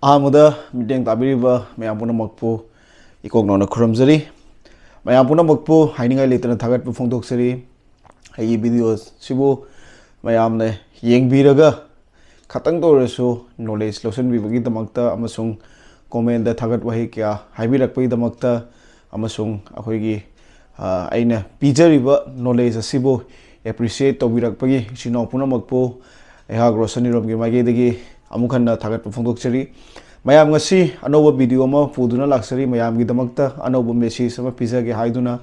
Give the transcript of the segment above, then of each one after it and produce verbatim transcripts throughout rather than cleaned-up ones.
ꯑꯍꯥꯟꯕꯗ ꯃꯤꯠꯌꯦꯡ ꯇꯥꯕꯤꯔꯤꯕ ꯃꯌꯥꯝ ꯄꯨꯝꯅꯃꯛꯄꯨ ꯏꯀꯣꯛ ꯅꯧꯅ ꯈꯨꯔꯨꯝꯖꯔꯤ꯫ ꯃꯌꯥꯝ ꯄꯨꯝꯅꯃꯛꯄꯨ ꯍꯥꯏꯅꯤꯡꯉꯥꯏ ꯂꯩꯇꯅ ꯊꯥꯒꯠꯄ ꯐꯣꯡꯗꯣꯛꯆꯔꯤ꯫ ꯑꯩꯒꯤ ꯚꯤꯗꯤꯑꯣꯁꯤꯕꯨ ꯃꯌꯥꯝꯅ ꯌꯦꯡꯕꯤꯔꯒ ꯈꯇꯪꯗ ꯑꯣꯏꯔꯁꯨ ꯅꯣꯂꯦꯖ ꯂꯧꯁꯤꯟꯕꯤꯕꯒꯤꯗꯃꯛꯇ ꯑꯃꯁꯨꯡ ꯀꯣꯃꯦꯟꯗ ꯊꯥꯒꯠ ꯋꯥꯍꯩ ꯀꯌꯥ ꯍꯥꯏꯕꯤꯔꯛꯄꯒꯤꯗꯃꯛꯇ ꯑꯃꯁꯨꯡ ꯑꯩꯈꯣꯏꯒꯤ, ꯑ, ꯑꯩꯅ ꯄꯤꯖꯔꯤꯕ ꯅꯣꯂꯦꯖ ꯑꯁꯤꯕꯨ ꯑꯦꯄ꯭ꯔꯤꯁꯤꯌꯦꯠ ꯇꯧꯕꯤꯔꯛꯄꯒꯤ ꯏꯆꯤꯟ ꯏꯅꯥꯎ ꯄꯨꯝꯅꯃꯛꯄꯨ ꯑꯩꯍꯥꯛ ꯔꯣꯁꯟ ꯏꯔꯣꯝꯒꯤ ꯃꯥꯏꯀꯩꯗꯒꯤ ꯑꯃꯨꯛ ꯍꯟꯅ ꯊꯥꯒꯠꯄ ꯐꯣꯡꯗꯣꯛꯆꯔꯤ꯫ ꯃꯌꯥꯝ, ꯉꯁꯤ ꯑꯅꯧꯕ ꯚꯤꯗꯤꯑꯣ ꯑꯃ ꯄꯨꯗꯨꯅ ꯂꯥꯛꯆꯔꯤ꯫ ꯃꯌꯥꯝꯒꯤꯗꯃꯛꯇ ꯑꯅꯧꯕ ꯃꯦꯁꯦꯖ ꯑꯃ ꯄꯤꯖꯒꯦ ꯍꯥꯏꯗꯨꯅ,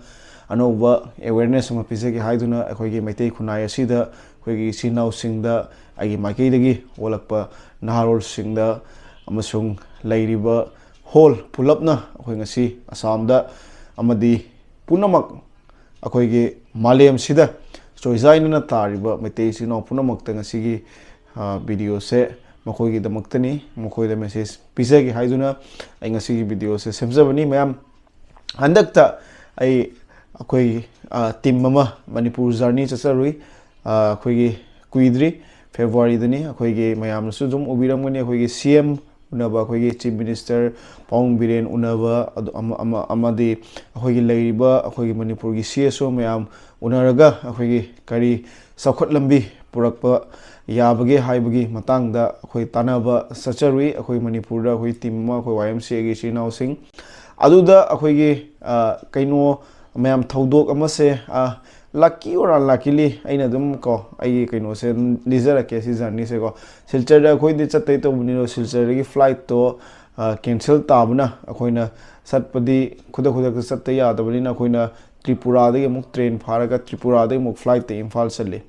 ꯑꯅꯧꯕ ꯑꯦꯋꯦꯔꯅꯦꯁ ꯑꯃ ꯄꯤꯖꯒꯦ ꯍꯥꯏꯗꯨꯅ ꯑꯩꯈꯣꯏꯒꯤ ꯃꯩꯇꯩ ꯈꯨꯟꯅꯥꯏ ꯑꯁꯤꯗ ꯑꯩꯈꯣꯏꯒꯤ ꯏꯆꯤꯟ ꯏꯅꯥꯎꯁꯤꯡꯗ ꯑꯩꯒꯤ ꯃꯥꯏꯀꯩꯗꯒꯤ ꯑꯣꯜꯂꯛꯄ ꯅꯍꯥꯔꯣꯜꯁꯤꯡꯗ ꯑꯃꯁꯨꯡ ꯂꯩꯔꯤꯕ ꯍꯣꯜ ꯄꯨꯂꯞꯅ ꯑꯩꯈꯣꯏ ꯉꯁꯤ ꯑꯁꯥꯝꯗ ꯑꯃꯗꯤ ꯄꯨꯝꯅꯃꯛ ꯑꯩꯈꯣꯏꯒꯤ ꯃꯥꯂꯦꯝꯁꯤꯗ ꯆꯣꯏꯖꯥꯏꯅꯅ ꯇꯥꯔꯤꯕ ꯃꯩꯇꯩ ꯏꯆꯤꯟ ꯏꯅꯥꯎ ꯄꯨꯝꯅꯃꯛꯇ ꯉꯁꯤꯒꯤ, ꯑ, ꯚꯤꯗꯤꯑꯣꯁꯦ ꯃꯈꯣꯏꯒꯤꯗꯃꯛꯇꯅꯤ, ꯃꯈꯣꯏꯗ ꯃꯦꯁꯦꯖ ꯄꯤꯖꯒꯦ ꯍꯥꯏꯗꯨꯅ ꯑꯩ ꯉꯁꯤꯒꯤ ꯚꯤꯗꯤꯑꯣꯁꯦ ꯁꯦꯝꯖꯕꯅꯤ꯫ ꯃꯌꯥꯝ, ꯍꯟꯗꯛꯇ ꯑꯩ ꯑꯩꯈꯣꯏ, ꯑ, ꯇꯤꯝ ꯑꯃ ꯃꯅꯤꯄꯨꯔ ꯖꯔꯅꯤ ꯆꯠꯆꯔꯨꯏ꯫ ꯑ, ꯑꯩꯈꯣꯏꯒꯤ ꯀꯨꯏꯗ꯭ꯔꯤ, ꯐꯦꯕ꯭ꯔꯨꯋꯥꯔꯤꯗꯅꯤ꯫ ꯑꯩꯈꯣꯏꯒꯤ ꯃꯌꯥꯝꯅꯁꯨ ꯑꯗꯨꯝ ꯎꯕꯤꯔꯝꯒꯅꯤ, ꯑꯩꯈꯣꯏꯒꯤ ꯁꯤ ꯑꯦꯝ ꯎꯅꯕ, ꯑꯩꯈꯣꯏꯒꯤ ꯆꯤꯐ ꯃꯤꯅꯤꯁꯇꯔ ꯄꯥꯕꯨꯡ ꯕꯤꯔꯦꯟ ꯎꯅꯕ, ꯑꯗꯨ ꯑꯃ, ꯑꯃ, ꯑꯃꯗꯤ ꯑꯩꯈꯣꯏꯒꯤ ꯂꯩꯔꯤꯕ ꯑꯩꯈꯣꯏꯒꯤ ꯃꯅꯤꯄꯨꯔꯒꯤ ꯁꯤ ꯑꯦꯁ ꯑꯣ ꯃꯌꯥꯝ ꯎꯅꯔꯒ ꯑꯩꯈꯣꯏꯒꯤ ꯀꯔꯤ ꯆꯥꯎꯈꯠ ꯂꯝꯕꯤ ꯄꯨꯔꯛꯄ ꯌꯥꯕꯒꯦ ꯍꯥꯏꯕꯒꯤ ꯃꯇꯥꯡꯗ ꯑꯩꯈꯣꯏ ꯇꯥꯟꯅꯕ ꯆꯠꯆꯔꯨꯏ꯫ ꯑꯩꯈꯣꯏ ꯃꯅꯤꯄꯨꯔꯗ ꯑꯩꯈꯣꯏ ꯇꯤꯝ ꯑꯃ, ꯑꯩꯈꯣꯏ ꯋꯥꯏ ꯑꯦꯝ ꯁꯤ ꯑꯦꯒꯤ ꯏꯆꯤꯜ ꯏꯅꯥꯎꯁꯤꯡ ꯑꯗꯨꯗ ꯑꯩꯈꯣꯏꯒꯤ, ꯑ, ꯀꯩꯅꯣ ꯃꯌꯥꯝ ꯊꯧꯗꯣꯛ ꯑꯃꯁꯦ, ꯑ, lucky or unluckily ꯑꯩꯅ ꯑꯗꯨꯝ ꯀꯣ, ꯑꯩꯒꯤ ꯀꯩꯅꯣꯁꯦ ꯑꯗꯨꯝ ꯂꯤꯖꯔꯛꯀꯦ ꯁꯤ ꯖꯔꯅꯤꯁꯦꯀꯣ꯫ ꯁꯤꯜꯆꯔꯗ ꯑꯩꯈꯣꯏꯗꯤ ꯆꯠꯇꯣꯏ ꯇꯧꯕꯅꯤꯅ ꯁꯤꯜꯆꯔꯗꯒꯤ ꯐ꯭ꯂꯥꯏꯠꯇꯣ, ꯑ, ꯀꯦꯟꯁꯦꯜ ꯇꯥꯕꯅ ꯑꯩꯈꯣꯏꯅ ꯆꯠꯄꯗꯤ ꯈꯨꯗꯛ ꯈꯨꯗꯛꯇ ꯆꯠꯇ ꯌꯥꯗꯕꯅꯤꯅ ꯑꯩꯈꯣꯏꯅ ꯇ꯭ꯔꯤꯄꯨꯔꯥꯗꯒꯤ ꯑꯃꯨꯛ ꯇ꯭ꯔꯦꯟ ꯐꯥꯔꯒ ꯇ꯭ꯔꯤꯄꯨꯔꯥꯗꯒꯤ ꯑꯃꯨꯛ ꯐ꯭ꯂꯥꯏꯠꯇ ꯏꯝꯐꯥꯜ ꯆꯠꯂꯤ꯫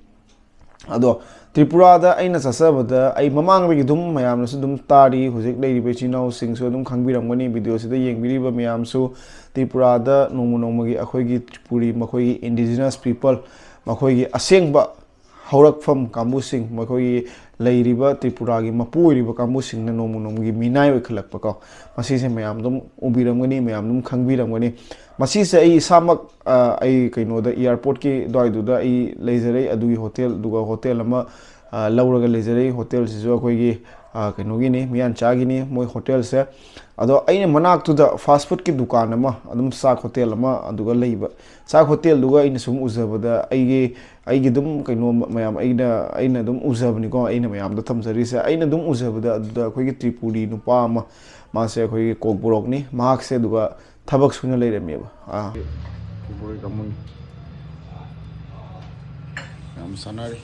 ꯑꯗꯣ ꯇ꯭ꯔꯤꯄꯨꯔꯥꯗ ꯑꯩꯅ ꯆꯠꯆꯕꯗ ꯑꯩ ꯃꯃꯥꯡꯗꯒꯤ ꯑꯗꯨꯝ ꯃꯌꯥꯝꯅꯁꯨ ꯑꯗꯨꯝ ꯇꯥꯔꯤ, ꯍꯧꯖꯤꯛ ꯂꯩꯔꯤꯕ ꯏꯆꯤꯟ ꯏꯅꯥꯎꯁꯤꯡꯁꯨ ꯑꯗꯨꯝ ꯈꯪꯕꯤꯔꯝꯒꯅꯤ, ꯚꯤꯗꯤꯑꯣꯁꯤꯗ ꯌꯦꯡꯕꯤꯔꯤꯕ ꯃꯌꯥꯝꯁꯨ ꯇ꯭ꯔꯤꯄꯨꯔꯥꯗ ꯅꯣꯡꯃ ꯅꯣꯡꯃꯒꯤ ꯑꯩꯈꯣꯏꯒꯤ ꯇ꯭ꯔꯤꯄꯨꯔꯤ, ꯃꯈꯣꯏꯒꯤ indigenous people, ꯃꯈꯣꯏꯒꯤ ꯑꯁꯦꯡꯕ ꯍꯧꯔꯛꯐꯝ ꯀꯥꯡꯕꯨꯁꯤꯡ, ꯃꯈꯣꯏꯒꯤ ꯂꯩꯔꯤꯕ ꯇ꯭ꯔꯤꯄꯨꯔꯥꯒꯤ ꯃꯄꯨ ꯑꯣꯏꯔꯤꯕ ꯀꯥꯡꯕꯨꯁꯤꯡꯅ ꯅꯣꯡꯃ ꯅꯣꯡꯃꯒꯤ ꯃꯤꯅꯥꯏ ꯑꯣꯏꯈꯠꯂꯛꯄꯀꯣ, ꯃꯁꯤꯁꯦ ꯃꯌꯥꯝ ꯑꯗꯨꯝ ꯎꯕꯤꯔꯝꯒꯅꯤ, ꯃꯌꯥꯝ ꯑꯗꯨꯝ ꯈꯪꯕꯤꯔꯝꯒꯅꯤ꯫ ꯃꯁꯤꯁꯦ ꯑꯩ ꯏꯁꯥꯃꯛ, ꯑ, ꯑꯩ ꯀꯩꯅꯣꯗ, ꯑꯦꯌꯥꯔꯄꯣꯔꯠꯀꯤ ꯑꯗꯨꯋꯥꯏꯗꯨꯗ ꯑꯩ ꯂꯩꯖꯔꯦ, ꯑꯗꯨꯒꯤ ꯍꯣꯇꯦꯜ, ꯑꯗꯨꯒ ꯍꯣꯇꯦꯜ ꯑꯃ, ꯑ, ꯂꯧꯔꯒ ꯂꯩꯖꯔꯦ꯫ ꯍꯣꯇꯦꯜꯁꯤꯁꯨ ꯑꯩꯈꯣꯏꯒꯤ, ꯑ, ꯀꯩꯅꯣꯒꯤꯅꯤ, ꯃꯤꯌꯥꯟꯆꯥꯒꯤꯅꯤ ꯃꯣꯏ ꯍꯣꯇꯦꯜꯁꯦ꯫ ꯑꯗꯣ ꯑꯩꯅ ꯃꯅꯥꯛꯇꯨꯗ ꯐꯥꯁ ꯐꯨꯗꯀꯤ ꯗꯨꯀꯥꯟ ꯑꯃ, ꯑꯗꯨꯝ ꯆꯥꯛ ꯍꯣꯇꯦꯜ ꯑꯃ ꯑꯗꯨꯒ ꯂꯩꯕ꯫ ꯆꯥꯛ ꯍꯣꯇꯦꯜꯗꯨꯒ ꯑꯩꯅ ꯁꯨꯝ ꯎꯖꯕꯗ, ꯑꯩꯒꯤ, ꯑꯩꯒꯤ ꯑꯗꯨꯝ ꯀꯩꯅꯣ ꯃꯌꯥꯝ, ꯑꯩꯅ, ꯑꯩꯅ ꯑꯗꯨꯝ ꯎꯖꯕꯅꯤꯀꯣ, ꯑꯩꯅ ꯃꯌꯥꯝꯗ ꯊꯝꯖꯔꯤꯁꯦ꯫ ꯑꯩꯅ ꯑꯗꯨꯝ ꯎꯖꯕꯗ ꯑꯗꯨꯗ ꯑꯩꯈꯣꯏꯒꯤ ꯇ꯭ꯔꯤꯄꯨꯔꯤ ꯅꯨꯄꯥ ꯑꯃ, ꯃꯥꯁꯦ ꯑꯩꯈꯣꯏꯒꯤ ꯀꯣꯛꯕꯣꯔꯣꯛꯅꯤ, ꯃꯍꯥꯛꯁꯦ ꯑꯗꯨꯒ ꯊꯕꯛ ꯁꯨꯅ ꯂꯩꯔꯝꯃꯦꯕ꯫ ꯑꯥ꯫ ꯀꯣꯛꯕꯣꯔꯣꯛ ꯀꯥꯡꯕꯨꯅꯤ꯫ ꯌꯥꯝ ꯆꯥꯅꯔꯤ꯫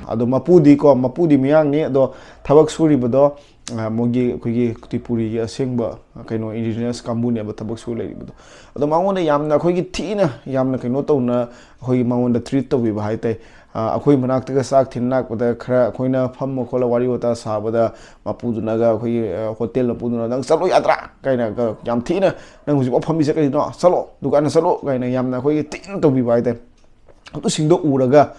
ꯑꯗꯣ ꯃꯄꯨꯗꯤꯀꯣ, ꯃꯄꯨꯗꯤ ꯃꯤꯌꯥꯡꯅꯤ, ꯑꯗꯣ ꯊꯕꯛ ꯁꯨꯔꯤꯕꯗꯣ, ꯑ, ꯃꯣꯏꯒꯤ, ꯑꯩꯈꯣꯏꯒꯤ ꯇ꯭ꯔꯤꯄꯨꯔꯤꯒꯤ ꯑꯁꯦꯡꯕ ꯀꯩꯅꯣ indigenous ꯀꯥꯡꯕꯨꯅꯦꯕ ꯊꯕꯛ ꯁꯨ ꯂꯩꯔꯤꯕꯗꯣ꯫ ꯑꯗꯣ ꯃꯉꯣꯟꯗ ꯌꯥꯝꯅ ꯑꯩꯈꯣꯏꯒꯤ ꯊꯤꯅ, ꯌꯥꯝꯅ ꯀꯩꯅꯣ ꯇꯧꯅ, ꯑꯩꯈꯣꯏꯒꯤ ꯃꯉꯣꯟꯗ treat ꯇꯧꯕꯤꯕ ꯍꯥꯏꯇꯥꯔꯦ꯫ ꯑ, ꯑꯩꯈꯣꯏ ꯃꯅꯥꯛꯇꯒ ꯆꯥꯛ ꯊꯤꯟ ꯂꯥꯛꯄꯗ, ꯈꯔ ꯑꯩꯈꯣꯏꯅ ꯐꯝꯃ ꯈꯣꯠꯂ ꯋꯥꯔꯤ ꯋꯥꯇꯥ ꯁꯥꯕꯗ, ꯃꯄꯨꯗꯨꯅꯒ, ꯑꯩꯈꯣꯏꯒꯤ, ꯑ, ꯍꯣꯇꯦꯜ ꯃꯄꯨꯗꯨꯅ, "ꯅꯪ ꯆꯠꯂꯣ ꯌꯥꯗ꯭ꯔꯥ?" ꯀꯥꯏꯅꯒ ꯌꯥꯝ ꯊꯤꯅ, "ꯅꯪ ꯍꯧꯖꯤꯛꯐꯥꯎ ꯐꯝꯃꯤꯁꯦ ꯀꯔꯤꯅꯣ? ꯆꯠꯂꯣ, ꯗꯨꯀꯥꯟꯗ ꯆꯠꯂꯣ" ꯀꯥꯏꯅ ꯌꯥꯝꯅ ꯑꯩꯈꯣꯏꯒꯤ ꯊꯤꯅ ꯇꯧꯕꯤꯕ ꯍꯥꯏꯇꯥꯔꯦ꯫ ꯑꯗꯨꯁꯤꯡꯗꯣ ꯎꯔꯒ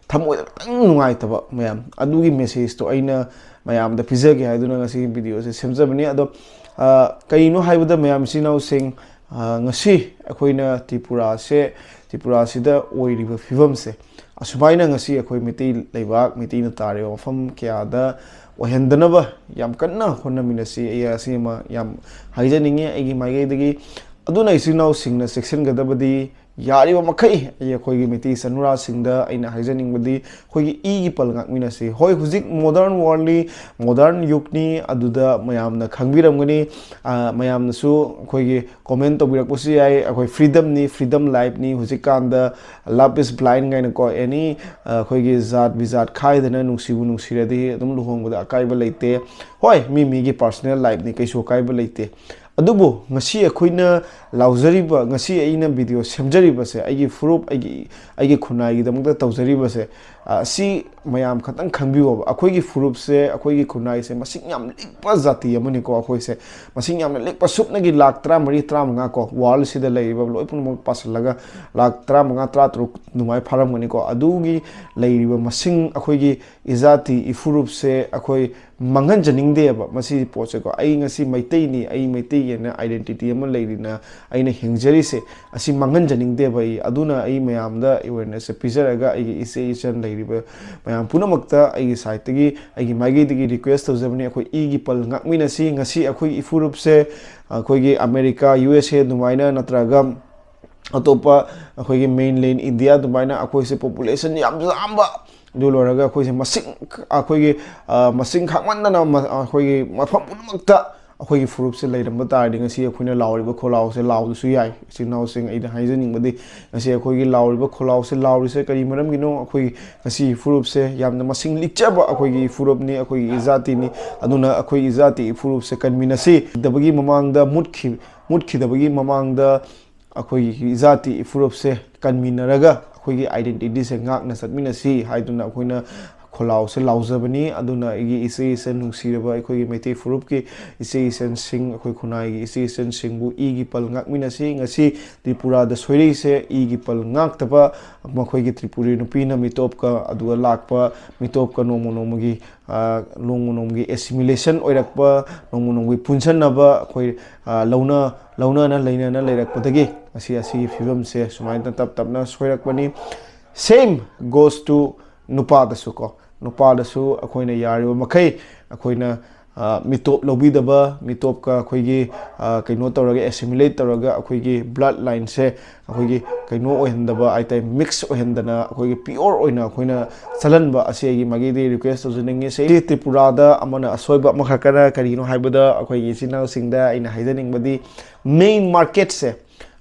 ꯊꯃꯣꯏꯗ ꯈꯤꯇꯪ ꯅꯨꯡꯉꯥꯏꯇꯕ ꯃꯌꯥꯝ, ꯑꯗꯨꯒꯤ message ꯇꯣ ꯑꯩꯅ ꯃꯌꯥꯝꯗ ꯄꯤꯖꯒꯦ ꯍꯥꯏꯗꯨꯅ ꯉꯁꯤꯒꯤ video ꯁꯦ ꯁꯦꯝꯖꯕꯅꯤ꯫ ꯑꯗꯣ, ꯑ, ꯀꯩꯅꯣ ꯍꯥꯏꯕꯗ, ꯃꯌꯥꯝ ꯏꯆꯤꯟ ꯏꯅꯥꯎꯁꯤꯡ, ꯑ, ꯉꯁꯤ ꯑꯩꯈꯣꯏꯅ ꯇ꯭ꯔꯤꯄꯨꯔꯥꯁꯦ, ꯇ꯭ꯔꯤꯄꯨꯔꯥꯁꯤꯗ ꯑꯣꯏꯔꯤꯕ ꯐꯤꯕꯝꯁꯦ, ꯑꯁꯨꯃꯥꯏꯅ ꯉꯁꯤ ꯑꯩꯈꯣꯏ ꯃꯩꯇꯩ ꯂꯩꯕꯥꯛ, ꯃꯩꯇꯩꯅ ꯇꯥꯔꯤꯕ ꯃꯐꯝ ꯀꯌꯥꯗ ꯑꯣꯏꯍꯟꯗꯅꯕ ꯌꯥꯝ ꯀꯟꯅ ꯍꯣꯠꯅꯃꯤꯟꯅꯁꯤ꯫ ꯑꯩ ꯑꯁꯤ ꯑꯃ ꯌꯥꯝ ꯍꯥꯏꯖꯅꯤꯡꯉꯤ ꯑꯩꯒꯤ ꯃꯥꯏꯀꯩꯗꯒꯤ꯫ ꯑꯗꯨꯅ ꯏꯆꯤꯟ ꯏꯅꯥꯎꯁꯤꯡꯅ ꯆꯦꯛꯁꯤꯟꯒꯗꯕꯗꯤ, ꯌꯥꯔꯤꯕ ꯃꯈꯩ ꯑꯩ ꯑꯩꯈꯣꯏꯒꯤ ꯃꯩꯇꯩ ꯆꯅꯨꯔꯥꯁꯤꯡꯗ ꯑꯩꯅ ꯍꯥꯏꯖꯅꯤꯡꯕꯗꯤ, ꯑꯩꯈꯣꯏꯒꯤ ꯏꯒꯤ ꯄꯜ ꯉꯥꯛꯃꯤꯟꯅꯁꯤ꯫ ꯍꯣꯏ, ꯍꯧꯖꯤꯛ modern world ꯅꯤ, modern ꯌꯨꯒꯅꯤ, ꯑꯗꯨꯗ ꯃꯌꯥꯝꯅ ꯈꯪꯕꯤꯔꯝꯒꯅꯤ꯫ ꯑ, ꯃꯌꯥꯝꯅꯁꯨ ꯑꯩꯈꯣꯏꯒꯤ comment ꯇꯧꯕꯤꯔꯛꯄꯁꯨ ꯌꯥꯏ꯫ ꯑꯩꯈꯣꯏ freedom ꯅꯤ, freedom life ꯅꯤ꯫ ꯍꯧꯖꯤꯛꯀꯥꯟꯗ love is blind ꯀꯥꯏꯅꯀꯣ, any, ꯑ, ꯑꯩꯈꯣꯏꯒꯤ ꯖꯥꯠ ꯕꯤꯖꯥꯠ ꯈꯥꯏꯗꯅ ꯅꯨꯡꯁꯤꯕꯨ ꯅꯨꯡꯁꯤꯔꯗꯤ ꯑꯗꯨꯝ ꯂꯨꯍꯣꯡꯕꯗ ꯑꯀꯥꯏꯕ ꯂꯩꯇꯦ꯫ ꯍꯣꯏ, ꯃꯤ ꯃꯤꯒꯤ personal life ꯅꯤ, ꯀꯩꯁꯨ ꯑꯀꯥꯏꯕ ꯂꯩꯇꯦ꯫ ꯑꯗꯨꯕꯨ ꯉꯁꯤ ꯑꯩꯈꯣꯏꯅ ꯂꯥꯎꯖꯔꯤꯕ, ꯉꯁꯤ ꯑꯩꯅ video ꯁꯦꯝꯖꯔꯤꯕꯁꯦ, ꯑꯩꯒꯤ ꯐꯨꯔꯨꯞ, ꯑꯩꯒꯤ, ꯑꯩꯒꯤ ꯈꯨꯟꯅꯥꯏꯒꯤꯗꯃꯛꯇ ꯇꯧꯖꯔꯤꯕꯁꯦ, ꯑ, ꯁꯤ ꯃꯌꯥꯝ ꯈꯇꯪ ꯈꯪꯕꯤꯌꯣꯕ꯫ ꯑꯩꯈꯣꯏꯒꯤ ꯐꯨꯔꯨꯞꯁꯦ, ꯑꯩꯈꯣꯏꯒꯤ ꯈꯨꯟꯅꯥꯏꯁꯦ ꯃꯁꯤꯡ ꯌꯥꯝ ꯂꯤꯛꯄ ꯖꯥꯇꯤ ꯑꯃꯅꯤꯀꯣ꯫ ꯑꯩꯈꯣꯏꯁꯦ ꯃꯁꯤꯡ ꯌꯥꯝꯅ ꯂꯤꯛꯄ, ꯁꯨꯞꯅꯒꯤ ꯂꯥꯈ ꯇꯔꯥꯃꯔꯤ, ꯇꯔꯥꯃꯉꯥ ꯀꯣ, world ꯁꯤꯗ ꯂꯩꯔꯤꯕ ꯂꯣꯏ ꯄꯨꯝꯅꯃꯛ ꯄꯥꯁꯜꯂꯒ ꯂꯥꯈ ꯇꯔꯥꯃꯉꯥ, ꯇꯔꯥꯇꯔꯨꯛ ꯑꯗꯨꯃꯥꯏꯅ ꯐꯥꯔꯝꯒꯅꯤꯀꯣ꯫ ꯑꯗꯨꯒꯤ ꯂꯩꯔꯤꯕ ꯃꯁꯤꯡ, ꯑꯩꯈꯣꯏꯒꯤ ꯏꯖꯥꯇꯤ, ꯏꯐꯨꯔꯨꯞꯁꯦ ꯑꯩꯈꯣꯏ ꯃꯥꯡꯍꯟꯖꯅꯤꯡꯗꯦꯕ꯫ ꯃꯁꯤꯒꯤ ꯄꯣꯠꯁꯦꯀꯣ, ꯑꯩ ꯉꯁꯤ ꯃꯩꯇꯩꯅꯤ, ꯑꯩ ꯃꯩꯇꯩꯒꯤ ꯑꯣꯏꯅ identity ꯑꯃ ꯂꯩꯔꯤꯅ ꯑꯩꯅ ꯍꯤꯡꯖꯔꯤꯁꯦ, ꯑꯁꯤ ꯃꯥꯡꯍꯟꯖꯅꯤꯡꯗꯦꯕ ꯑꯩ꯫ ꯑꯗꯨꯅ ꯑꯩ ꯃꯌꯥꯝꯗ awareness ꯁꯦ ꯄꯤꯖꯔꯒ, ꯑꯩꯒꯤ ꯏꯆꯦ ꯏꯆꯟ ꯂꯩꯔꯤꯕ ꯃꯌꯥꯝ ꯄꯨꯝꯅꯃꯛꯇ ꯑꯩꯒꯤ ꯁꯥꯏꯠꯇꯒꯤ, ꯑꯩꯒꯤ ꯃꯥꯏꯀꯩꯗꯒꯤ ꯔꯤꯀ꯭ꯋꯦꯁ ꯇꯧꯖꯕꯅꯤ, ꯑꯩꯈꯣꯏ ꯏꯒꯤ ꯄꯜ ꯉꯥꯛꯃꯤꯟꯅꯁꯤ꯫ ꯉꯁꯤ ꯑꯩꯈꯣꯏꯒꯤ ꯏꯐꯨꯔꯨꯞꯁꯦ ꯑꯩꯈꯣꯏꯒꯤ ꯑꯃꯦꯔꯤꯀꯥ, ꯌꯨ ꯑꯦꯁ ꯑꯦ ꯑꯗꯨꯃꯥꯏꯅ ꯅꯠꯇ꯭ꯔꯒ ꯑꯇꯣꯞꯄ ꯑꯩꯈꯣꯏꯒꯤ ꯃꯦꯟꯂꯦꯟ ꯏꯟꯗꯤꯌꯥ ꯑꯗꯨꯃꯥꯏꯅ ꯑꯩꯈꯣꯏꯁꯦ ꯄꯣꯄꯨꯂꯦꯁꯟ ꯌꯥꯝ ꯌꯥꯝꯕ, ꯑꯗꯨ ꯂꯣꯏꯔꯒ ꯑꯩꯈꯣꯏꯁꯦ ꯃꯁꯤꯡ, ꯑꯩꯈꯣꯏꯒꯤ, ꯑ, ꯃꯁꯤꯡ ꯈꯥꯡꯃꯟꯗꯅ ꯃ-, ꯑꯩꯈꯣꯏꯒꯤ ꯃꯐꯝ ꯄꯨꯝꯅꯃꯛꯇ ꯑꯩꯈꯣꯏꯒꯤ ꯐꯨꯔꯨꯞꯁꯦ ꯂꯩꯔꯝꯕ ꯇꯥꯔꯗꯤ, ꯉꯁꯤ ꯑꯩꯈꯣꯏꯅ ꯂꯥꯎꯔꯤꯕ ꯈꯣꯜꯂꯥꯎꯁꯦ ꯂꯥꯎꯗꯁꯨ ꯌꯥꯏ꯫ ꯏꯆꯤꯟ ꯏꯅꯥꯎꯁꯤꯡ, ꯑꯩꯅ ꯍꯥꯏꯖꯅꯤꯡꯕꯗꯤ, ꯉꯁꯤ ꯑꯩꯈꯣꯏꯒꯤ ꯂꯥꯎꯔꯤꯕ ꯈꯣꯜꯂꯥꯎꯁꯦ ꯂꯥꯎꯔꯤꯁꯦ ꯀꯔꯤ ꯃꯔꯝꯒꯤꯅꯣ? ꯑꯩꯈꯣꯏ ꯉꯁꯤ ꯐꯨꯔꯨꯞꯁꯦ ꯌꯥꯝꯅ ꯃꯁꯤꯡ ꯂꯤꯛꯆꯕ ꯑꯩꯈꯣꯏꯒꯤ ꯐꯨꯔꯨꯞꯅꯤ, ꯑꯩꯈꯣꯏꯒꯤ ꯏꯖꯥꯇꯤꯅꯤ꯫ ꯑꯗꯨꯅ ꯑꯩꯈꯣꯏ ꯏꯖꯥꯇꯤ ꯐꯨꯔꯨꯞꯁꯦ ꯀꯟꯃꯤꯟꯅꯁꯤ꯫ ꯗꯕꯒꯤ ꯃꯃꯥꯡꯗ ꯃꯨꯠꯈꯤ-, ꯃꯨꯠꯈꯤꯗꯕꯒꯤ ꯃꯃꯥꯡꯗ ꯑꯩꯈꯣꯏꯒꯤ ꯏꯖꯥꯇꯤ ꯐꯨꯔꯨꯞꯁꯦ ꯀꯟꯃꯤꯟꯅꯔꯒ ꯑꯩꯈꯣꯏꯒꯤ ꯑꯥꯏꯗꯦꯟꯇꯤꯇꯤꯁꯦ ꯉꯥꯛꯅ ꯆꯠꯃꯤꯟꯅꯁꯤ ꯍꯥꯏꯗꯨꯅ ꯑꯩꯈꯣꯏꯅ ꯈꯣꯜꯂꯥꯎꯁꯦ ꯂꯥꯎꯖꯕꯅꯤ꯫ ꯑꯗꯨꯅ ꯑꯩꯒꯤ ꯏꯆꯦ ꯏꯆꯟ ꯅꯨꯡꯁꯤꯔꯕ ꯑꯩꯈꯣꯏꯒꯤ ꯃꯩꯇꯩ ꯐꯨꯔꯨꯞꯀꯤ ꯏꯆꯦ ꯏꯆꯟꯁꯤꯡ, ꯑꯩꯈꯣꯏ ꯈꯨꯟꯅꯥꯏꯒꯤ ꯏꯆꯦ ꯏꯆꯟꯁꯤꯡꯕꯨ ꯏꯒꯤ ꯄꯜ ꯉꯥꯛꯃꯤꯟꯅꯁꯤ꯫ ꯉꯁꯤ ꯇ꯭ꯔꯤꯄꯨꯔꯥꯗ ꯁꯣꯏꯔꯛꯏꯁꯦ ꯏꯒꯤ ꯄꯜ ꯉꯥꯛꯇꯕ ꯃꯈꯣꯏꯒꯤ ꯇ꯭ꯔꯤꯄꯨꯔꯤ ꯅꯨꯄꯤꯅ ꯃꯤꯇꯣꯞꯀ, ꯑꯗꯨꯒ ꯂꯥꯛꯄ ꯃꯤꯇꯣꯞꯀ ꯅꯣꯡꯃ ꯅꯣꯡꯃꯒꯤ, ꯑ, ꯅꯣꯡꯃ ꯅꯣꯡꯃꯒꯤ ꯑꯦꯁꯤꯃꯤꯂꯦꯁꯟ ꯑꯣꯏꯔꯛꯄ, ꯅꯣꯡꯃ ꯅꯣꯡꯃꯒꯤ ꯄꯨꯟꯁꯟꯅꯕ, ꯑꯩꯈꯣꯏ, ꯑ, ꯂꯧꯅ-, ꯂꯧꯅꯅ ꯂꯩꯅꯅ ꯂꯩꯔꯛꯄꯗꯒꯤ ꯉꯁꯤ ꯑꯁꯤꯒꯤ ꯐꯤꯕꯝꯁꯦ ꯁꯨꯃꯥꯏꯅ ꯇꯞ ꯇꯞꯅ ꯁꯣꯏꯔꯛꯄꯅꯤ꯫ Same goes to ꯅꯨꯄꯥꯗꯁꯨ ꯀꯣ, ꯅꯨꯄꯥꯗꯁꯨ ꯑꯩꯈꯣꯏꯅ ꯌꯥꯔꯤꯕ ꯃꯈꯩ ꯑꯩꯈꯣꯏꯅ, ꯑ, ꯃꯤꯇꯣꯞ ꯂꯧꯕꯤꯗꯕ, ꯃꯤꯇꯣꯞꯀ ꯑꯩꯈꯣꯏꯒꯤ, ꯑ, ꯀꯩꯅꯣ ꯇꯧꯔꯒ, ꯑꯦꯁꯤꯃꯤꯂꯦꯠ ꯇꯧꯔꯒ ꯑꯩꯈꯣꯏꯒꯤ ꯕ꯭ꯂꯠ ꯂꯥꯏꯟꯁꯦ ꯑꯩꯈꯣꯏꯒꯤ ꯀꯩꯅꯣ ꯑꯣꯏꯍꯟꯗꯕ ꯍꯥꯏꯇꯥꯔꯦ, ꯃꯤꯛꯁ ꯑꯣꯏꯍꯟꯗꯅ ꯑꯩꯈꯣꯏꯒꯤ ꯄꯤꯌꯣꯔ ꯑꯣꯏꯅ ꯑꯩꯈꯣꯏꯅ ꯆꯠꯍꯟꯕ ꯑꯁꯤ ꯑꯩꯒꯤ ꯃꯥꯏꯀꯩꯗꯒꯤ ꯔꯤꯀ꯭ꯋꯦꯁ ꯇꯧꯖꯅꯤꯡꯉꯤ꯫ ꯁꯤ ꯇ꯭ꯔꯤꯄꯨꯔꯥꯗ ꯑꯃꯅ ꯑꯁꯣꯏꯕ ꯑꯃꯈꯛꯀꯅ ꯀꯔꯤꯒꯤꯅꯣ ꯍꯥꯏꯕꯗ, ꯑꯩꯈꯣꯏꯒꯤ ꯏꯆꯤꯟ ꯏꯅꯥꯎꯁꯤꯡꯗ ꯑꯩꯅ ꯍꯥꯏꯖꯅꯤꯡꯕꯗꯤ, ꯃꯦꯟ ꯃꯥꯔꯀꯦꯠꯁꯦ,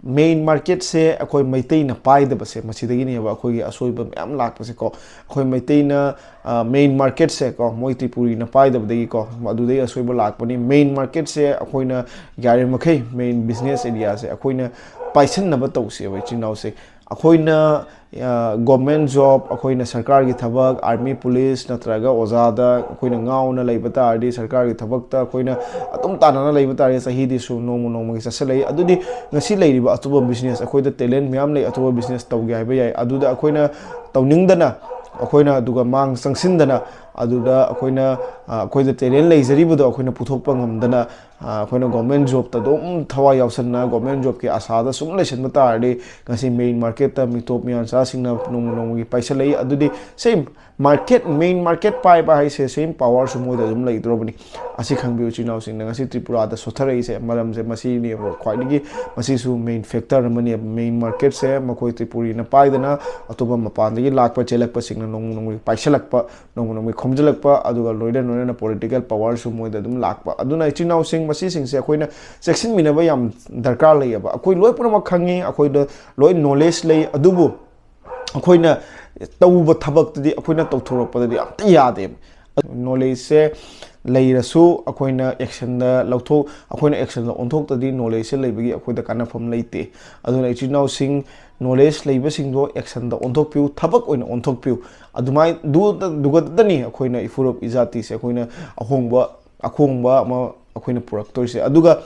ꯃꯦꯟ ꯃꯥꯔꯀꯦꯠꯁꯦ ꯑꯩꯈꯣꯏ ꯃꯩꯇꯩꯅ ꯄꯥꯏꯗꯕꯁꯦ, ꯃꯁꯤꯗꯒꯤꯅꯦꯕ ꯑꯩꯈꯣꯏꯒꯤ ꯑꯁꯣꯏꯕ ꯃꯌꯥꯝ ꯂꯥꯛꯄꯁꯦꯀꯣ꯫ ꯑꯩꯈꯣꯏ ꯃꯩꯇꯩꯅ, ꯑ, ꯃꯦꯟ ꯃꯥꯔꯀꯦꯠꯁꯦ ꯀꯣ, ꯃꯣꯏ ꯇ꯭ꯔꯤꯄꯨꯔꯤꯅ ꯄꯥꯏꯗꯕꯗꯒꯤꯀꯣ, ꯑꯗꯨꯗꯒꯤ ꯑꯁꯣꯏꯕ ꯂꯥꯛꯄꯅꯤ꯫ ꯃꯦꯟ ꯃꯥꯔꯀꯦꯠꯁꯦ ꯑꯩꯈꯣꯏꯅ ꯌꯥꯔꯤꯕꯃꯈꯩ ꯃꯦꯟ ꯕꯤꯖꯤꯅꯦꯁ ꯑꯦꯔꯤꯌꯥꯁꯦ ꯑꯩꯈꯣꯏꯅ ꯄꯥꯏꯁꯟꯅꯕ ꯇꯧꯁꯦꯕ, ꯏꯆꯤꯟ ꯏꯅꯥꯎꯁꯦ꯫ ꯑꯩꯈꯣꯏꯅ, ꯑ, ꯒꯣꯔꯃꯦꯟ ꯖꯣꯕ, ꯑꯩꯈꯣꯏꯅ ꯁꯔꯀꯥꯔꯒꯤ ꯊꯕꯛ, ꯑꯥꯔꯃꯤ, ꯄꯨꯂꯤꯁ ꯅꯠꯇ꯭ꯔꯒ ꯑꯣꯖꯥꯗ ꯑꯩꯈꯣꯏꯅ ꯉꯥꯎꯅ ꯂꯩꯕ ꯇꯥꯔꯗꯤ, ꯁꯔꯀꯥꯔꯒꯤ ꯊꯕꯛꯇ ꯑꯩꯈꯣꯏꯅ ꯑꯗꯨꯝ ꯇꯥꯟꯅꯅ ꯂꯩꯕ ꯇꯥꯔꯗꯤ, ꯆꯍꯤꯗꯤ ꯁꯨꯝ ꯅꯣꯡꯃ ꯅꯣꯡꯃꯒꯤ ꯆꯠꯁꯤꯜꯂꯛꯏ꯫ ꯑꯗꯨꯗꯤ ꯉꯁꯤ ꯂꯩꯔꯤꯕ ꯑꯇꯣꯞꯄ ꯕꯤꯖꯤꯅꯦꯁ, ꯑꯩꯈꯣꯏꯗ ꯇꯦꯂꯦꯟ ꯃꯌꯥꯝ ꯂꯩ, ꯑꯇꯣꯞꯄ ꯕꯤꯖꯤꯅꯦꯁ ꯇꯧꯒꯦ ꯍꯥꯏꯕ ꯌꯥꯏ꯫ ꯑꯗꯨꯗ ꯑꯩꯈꯣꯏꯅ ꯇꯧꯅꯤꯡꯗꯅ, ꯑꯩꯈꯣꯏꯅ ꯑꯗꯨꯒ ꯃꯥꯡ ꯆꯪꯁꯤꯟꯗꯅ, ꯑꯗꯨꯗ ꯑꯩꯈꯣꯏꯅ, ꯑ, ꯑꯩꯈꯣꯏꯗ talent ꯂꯩꯖꯔꯤꯕꯗꯣ ꯑꯩꯈꯣꯏꯅ ꯄꯨꯊꯣꯛꯄ ꯉꯝꯗꯅ, ꯑ, ꯑꯩꯈꯣꯏꯅ government jobꯇ ꯑꯗꯨꯝ ꯊꯋꯥꯏ ꯌꯥꯎꯁꯟꯅ, government jobꯀꯤ ꯑꯁꯥꯗ ꯁꯨꯝ ꯂꯩꯁꯟꯕ ꯇꯥꯔꯗꯤ, ꯉꯁꯤ main marketꯇ ꯃꯤꯇꯣꯞ ꯃꯤꯌꯥꯟꯆꯥꯁꯤꯡꯅ ꯅꯣꯡꯃ ꯅꯣꯡꯃꯒꯤ ꯄꯥꯏꯁꯜꯂꯛꯏ꯫ ꯑꯗꯨꯗꯤ same market, main market ꯄꯥꯏꯕ ꯍꯥꯏꯁꯦ same powerꯁꯨ ꯃꯣꯏꯗ ꯑꯗꯨꯝ ꯂꯩꯗ꯭ꯔꯣꯕꯅꯤ꯫ ꯑꯁꯤ ꯈꯪꯕꯤꯌꯨ, ꯏꯆꯤꯟ ꯏꯅꯥꯎꯁꯤꯡꯅ ꯉꯁꯤ ꯇ꯭ꯔꯤꯄꯨꯔꯥꯗ ꯁꯣꯊꯔꯛꯏꯁꯦ, ꯃꯔꯝꯁꯦ ꯃꯁꯤꯅꯦꯕ ꯈ꯭ꯋꯥꯏꯗꯒꯤ, ꯃꯁꯤꯁꯨ main factor ꯑꯃꯅꯦꯕ꯫ Main marketꯁꯦ ꯃꯈꯣꯏ ꯇ꯭ꯔꯤꯄꯨꯔꯤꯅ ꯄꯥꯏꯗꯅ, ꯑꯇꯣꯞꯄ ꯃꯄꯥꯟꯗꯒꯤ ꯂꯥꯛꯄ, ꯆꯦꯜꯂꯛꯄꯁꯤꯡꯅ ꯅꯣꯡꯃ ꯅꯣꯡꯃꯒꯤ ꯄꯥꯏꯁꯜꯂꯛꯄ, ꯅꯣꯡꯃ ꯅꯣꯡꯃꯒꯤ ꯈꯣꯝꯖꯤꯜꯂꯛꯄ, ꯑꯗꯨꯒ ꯂꯣꯏꯅ ꯂꯣꯏꯅꯅ political powerꯁꯨ ꯃꯣꯏꯗ ꯑꯗꯨꯝ ꯂꯥꯛꯄ꯫ ꯑꯗꯨꯅ ꯏꯆꯤꯟ ꯏꯅꯥꯎꯁꯤꯡ, ꯃꯁꯤꯁꯤꯡꯁꯦ ꯑꯩꯈꯣꯏꯅ ꯆꯦꯛꯁꯤꯟꯃꯤꯟꯅꯕ ꯌꯥꯝ ꯗꯔꯀꯥꯔ ꯂꯩꯌꯦꯕ꯫ ꯑꯩꯈꯣꯏ ꯂꯣꯏ ꯄꯨꯝꯅꯃꯛ ꯈꯪꯉꯤ, ꯑꯩꯈꯣꯏꯗ ꯂꯣꯏ knowledge ꯂꯩ, ꯑꯗꯨꯕꯨ ꯑꯩꯈꯣꯏꯅ ꯇꯧꯕ ꯊꯕꯛꯇꯗꯤ, ꯑꯩꯈꯣꯏꯅ ꯇꯧꯊꯣꯔꯛꯄꯗꯗꯤ ꯑꯝꯇ ꯌꯥꯗꯦꯕ꯫ Knowledgeꯁꯦ ꯂꯩꯔꯁꯨ ꯑꯩꯈꯣꯏꯅ actionꯗ ꯂꯧꯊꯣꯛ-, ꯑꯩꯈꯣꯏꯅ actionꯗ ꯑꯣꯟꯊꯣꯛꯇꯗꯤ knowledgeꯁꯦ ꯂꯩꯕꯒꯤ ꯑꯩꯈꯣꯏꯗ ꯀꯥꯟꯅꯐꯝ ꯂꯩꯇꯦ꯫ ꯑꯗꯨꯅ ꯏꯆꯤꯟ ꯏꯅꯥꯎꯁꯤꯡ, knowledge ꯂꯩꯕꯁꯤꯡꯗꯣ actionꯗ ꯑꯣꯟꯊꯣꯛꯄꯤꯌꯨ, ꯊꯕꯛ ꯑꯣꯏꯅ ꯑꯣꯟꯊꯣꯛꯄꯤꯌꯨ꯫ ꯑꯗꯨꯃꯥꯏ-, ꯗꯨ-, ꯗꯨꯒꯗꯅꯤ ꯑꯩꯈꯣꯏꯅ ꯏꯐꯨꯔꯨꯞ ꯏꯖꯥꯇꯤꯁꯦ ꯑꯩꯈꯣꯏꯅ ꯑꯍꯣꯡꯕ, ꯑꯍꯣꯡꯕ ꯑꯃ ꯑꯩꯈꯣꯏꯅ ꯄꯨꯔꯛꯇꯣꯏꯁꯦ꯫ ꯑꯗꯨꯒ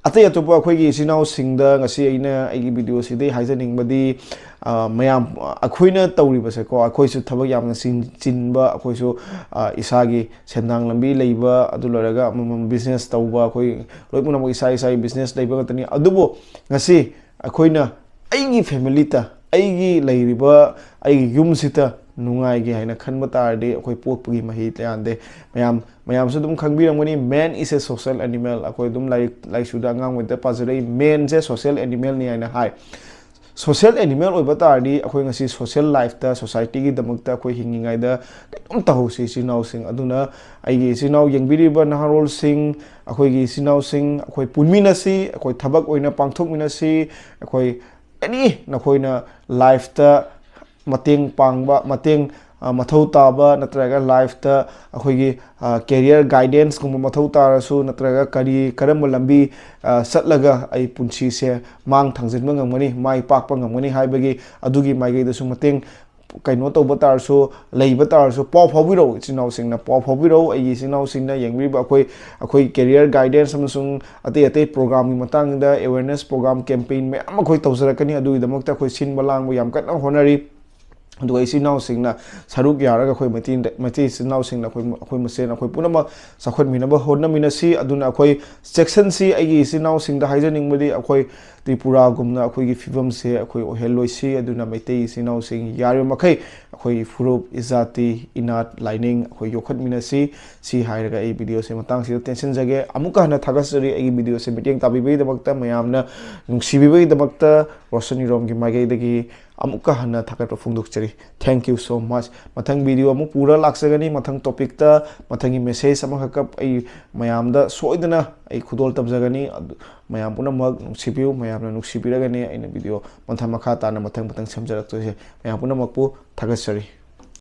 ꯑꯇꯩ ꯑꯇꯣꯞꯄ ꯑꯩꯈꯣꯏꯒꯤ ꯏꯆꯤꯟ ꯏꯅꯥꯎꯁꯤꯡꯗ ꯉꯁꯤ ꯑꯩꯅ ꯑꯩꯒꯤ videoꯁꯤꯗꯩ ꯍꯥꯏꯖꯅꯤꯡꯕꯗꯤ, ꯑ, ꯃꯌꯥꯝ, ꯑ, ꯑꯩꯈꯣꯏꯅ ꯇꯧꯔꯤꯕꯁꯦꯀꯣ, ꯑꯩꯈꯣꯏꯁꯨ ꯊꯕꯛ ꯌꯥꯝꯅ ꯆꯤꯟ-, ꯆꯤꯟꯕ, ꯑꯩꯈꯣꯏꯁꯨ, ꯑ, ꯏꯁꯥꯒꯤ ꯁꯦꯟꯗꯥꯡ ꯂꯝꯕꯤ ꯂꯩꯕ, ꯑꯗꯨ ꯂꯣꯏꯔꯒ ꯑꯃꯃꯝ business ꯇꯧꯕ, ꯑꯩꯈꯣꯏ ꯂꯣꯏ ꯄꯨꯝꯅꯃꯛ ꯏꯁꯥ ꯏꯁꯥꯒꯤ business ꯂꯩꯕ ꯉꯥꯛꯇꯅꯤ꯫ ꯑꯗꯨꯕꯨ ꯉꯁꯤ ꯑꯩꯈꯣꯏꯅ ꯑꯩꯒꯤ familyꯇ, ꯑꯩꯒꯤ ꯂꯩꯔꯤꯕ ꯑꯩꯒꯤ ꯌꯨꯝꯁꯤꯗ ꯅꯨꯡꯉꯥꯏꯒꯦ ꯍꯥꯏꯅ ꯈꯟꯕ ꯇꯥꯔꯗꯤ, ꯑꯩꯈꯣꯏ ꯄꯣꯛꯄꯒꯤ ꯃꯍꯩ ꯌꯥꯟꯗꯦ꯫ ꯃꯌꯥꯝ, ꯃꯌꯥꯝꯁꯨ ꯑꯗꯨꯝ ꯈꯪꯕꯤꯔꯝꯒꯅꯤ, man is a social animal꯫ ꯑꯩꯈꯣꯏ ꯑꯗꯨꯝ ꯂꯥꯏꯔꯤꯛ ꯂꯥꯏꯁꯨꯗ ꯑꯉꯥꯡ ꯑꯣꯏꯗ ꯄꯥꯖꯔꯛꯏ, manꯁꯦ social animalꯅꯤ ꯍꯥꯏꯅ ꯍꯥꯏ꯫ Social animal ꯑꯣꯏꯕ ꯇꯥꯔꯗꯤ ꯑꯩꯈꯣꯏ ꯉꯁꯤ social lifeꯇ, societyꯒꯤꯗꯃꯛꯇ ꯑꯩꯈꯣꯏ ꯍꯤꯡꯉꯤꯉꯩꯗ ꯀꯩꯅꯣꯝ ꯇꯧꯍꯧꯁꯤ, ꯏꯆꯤꯟ ꯏꯅꯥꯎꯁꯤꯡ꯫ ꯑꯗꯨꯅ ꯑꯩꯒꯤ ꯏꯆꯤꯟ ꯏꯅꯥꯎ ꯌꯦꯡꯕꯤꯔꯤꯕ ꯅꯍꯥꯔꯣꯜꯁꯤꯡ, ꯑꯩꯈꯣꯏꯒꯤ ꯏꯆꯤꯟ ꯏꯅꯥꯎꯁꯤꯡ, ꯑꯩꯈꯣꯏ ꯄꯨꯟꯃꯤꯟꯅꯁꯤ, ꯑꯩꯈꯣꯏ ꯊꯕꯛ ꯑꯣꯏꯅ ꯄꯥꯡꯊꯣꯛꯃꯤꯟꯅꯁꯤ, ꯑꯩꯈꯣꯏ any ꯅꯈꯣꯏꯅ lifeꯇ ꯃꯇꯦꯡ ꯄꯥꯡꯕ, ꯃꯇꯦꯡ, ꯑ, ꯃꯊꯧ ꯇꯥꯕ, ꯅꯠꯇ꯭ꯔꯒ lifeꯇ ꯑꯩꯈꯣꯏꯒꯤ, ꯑ, career guidanceꯀꯨꯝꯕ ꯃꯊꯧ ꯇꯥꯔꯁꯨ, ꯅꯠꯇ꯭ꯔꯒ ꯀꯔꯤ, ꯀꯔꯝꯕ ꯂꯝꯕꯤ, ꯑ, ꯆꯠꯂꯒ ꯑꯩ ꯄꯨꯟꯁꯤꯁꯦ ꯃꯥꯡ ꯊꯥꯡꯖꯤꯟꯕ ꯉꯝꯒꯅꯤ, ꯃꯥꯏ ꯄꯥꯛꯄ ꯉꯝꯒꯅꯤ ꯍꯥꯏꯕꯒꯤ, ꯑꯗꯨꯒꯤ ꯃꯥꯏꯀꯩꯗꯁꯨ ꯃꯇꯦꯡ, ꯀꯩꯅꯣ ꯇꯧꯕ ꯇꯥꯔꯁꯨ, ꯂꯩꯕ ꯇꯥꯔꯁꯨ, ꯄꯥꯎ ꯐꯥꯎꯕꯤꯔꯛꯎ ꯏꯆꯤꯟ ꯏꯅꯥꯎꯁꯤꯡꯅ, ꯄꯥꯎ ꯐꯥꯎꯕꯤꯔꯛꯎ꯫ ꯑꯩꯒꯤ ꯏꯆꯤꯟ ꯏꯅꯥꯎꯁꯤꯡꯅ ꯌꯦꯡꯕꯤꯔꯤꯕ ꯑꯩꯈꯣꯏ, ꯑꯩꯈꯣꯏ career guidance ꯑꯃꯁꯨꯡ ꯑꯇꯩ ꯑꯇꯩ programꯒꯤ ꯃꯇꯥꯡꯗ awareness program campaign ꯃꯌꯥꯝ ꯑꯩꯈꯣꯏ ꯇꯧꯖꯔꯛꯀꯅꯤ꯫ ꯑꯗꯨꯒꯤꯗꯃꯛꯇ ꯑꯩꯈꯣꯏ ꯁꯤꯟꯕ ꯂꯥꯡꯕ ꯌꯥꯝ ꯀꯟꯅ ꯍꯣꯠꯅꯔꯤ꯫ ꯑꯗꯨꯒ ꯏꯆꯤꯟ ꯏꯅꯥꯎꯁꯤꯡꯅ ꯁꯔꯨꯛ ꯌꯥꯔꯒ ꯑꯩꯈꯣꯏ ꯃꯩꯇꯩ ꯃꯩꯇꯩ ꯏꯆꯤꯟ ꯏꯅꯥꯎꯁꯤꯡꯅ ꯑꯩꯈꯣꯏ ꯑꯩꯈꯣꯏ ꯃꯁꯦꯟ ꯑꯩꯈꯣꯏ ꯄꯨꯝꯅꯃꯛ ꯆꯥꯎꯈꯠꯃꯤꯟꯅꯕ ꯍꯣꯠꯅꯃꯤꯟꯅꯁꯤ꯫ ꯑꯗꯨꯅ ꯑꯩꯈꯣꯏ ꯆꯦꯛꯁꯤꯟꯁꯤ꯫ ꯑꯩꯒꯤ ꯏꯆꯤꯟ ꯏꯅꯥꯎꯁꯤꯡꯗ ꯍꯥꯏꯖꯅꯤꯡꯕꯗꯤ ꯑꯩꯈꯣꯏ ꯇ꯭ꯔꯤꯄꯨꯔꯥꯒꯨꯝꯅ ꯑꯩꯈꯣꯏꯒꯤ ꯐꯤꯕꯝꯁꯦ ꯑꯩꯈꯣꯏ ꯑꯣꯏꯍꯜꯂꯣꯏꯁꯤ꯫ ꯑꯗꯨꯅ ꯃꯩꯇꯩ ꯏꯆꯤꯟ ꯏꯅꯥꯎꯁꯤꯡ ꯌꯥꯔꯤꯕ ꯃꯈꯩ ꯑꯩꯈꯣꯏ ꯐꯨꯔꯨꯞ, ꯏꯖꯥꯇꯤ, ꯏꯅꯥꯠ, ꯂꯥꯏꯅꯤꯡ ꯑꯩꯈꯣꯏ ꯌꯣꯛꯈꯠꯃꯤꯟꯅꯁꯤ꯫ ꯁꯤ ꯍꯥꯏꯔꯒ ꯑꯩ ꯚꯤꯗꯤꯑꯣꯁꯦ ꯃꯇꯥꯡꯁꯤꯗ ꯇꯦꯟꯁꯤꯟꯖꯒꯦ꯫ ꯑꯃꯨꯛꯀ ꯍꯟꯅ ꯊꯥꯒꯠꯆꯔꯤ ꯑꯩꯒꯤ ꯚꯤꯗꯤꯑꯣꯁꯦ ꯃꯤꯠꯌꯦꯡ ꯇꯥꯕꯤꯕꯒꯤꯗꯃꯛꯇ, ꯃꯌꯥꯝꯅ ꯅꯨꯡꯁꯤꯕꯤꯕꯒꯤꯗꯃꯛꯇ ꯔꯣꯁꯟ ꯏꯔꯣꯝꯒꯤ ꯃꯥꯏꯀꯩꯗꯒꯤ ꯑꯃꯨꯛꯀ ꯍꯟꯅ ꯊꯥꯒꯠꯄ ꯐꯣꯡꯗꯣꯛꯆꯔꯤ꯫ Thank you so much꯫ ꯃꯊꯪ ꯚꯤꯗꯤꯑꯣ ꯑꯃꯨꯛ ꯄꯨꯔ ꯂꯥꯛꯆꯒꯅꯤ꯫ ꯃꯊꯪ ꯇꯣꯄꯤꯛꯇ, ꯃꯊꯪꯒꯤ ꯃꯦꯁꯦꯖ ꯑꯃꯈꯛꯀ ꯑꯩ ꯃꯌꯥꯝꯗ ꯁꯣꯏꯗꯅ ꯑꯩ ꯈꯨꯗꯣꯜ ꯇꯝꯖꯒꯅꯤ꯫ ꯑꯗꯨ ꯃꯌꯥꯝ ꯄꯨꯝꯅꯃꯛ ꯅꯨꯡꯁꯤꯕꯤꯌꯨ꯫ ꯃꯌꯥꯝꯅ ꯅꯨꯡꯁꯤꯕꯤꯔꯒꯅꯤ ꯑꯩꯅ ꯚꯤꯗꯤꯑꯣ ꯃꯊꯪ ꯃꯈꯥ ꯇꯥꯅ ꯃꯊꯪ ꯃꯊꯪ ꯁꯦꯝꯖꯔꯛꯇꯣꯏꯁꯦ꯫ ꯃꯌꯥꯝ ꯄꯨꯝꯅꯃꯛꯄꯨ ꯊꯥꯒꯠꯆꯔꯤ꯫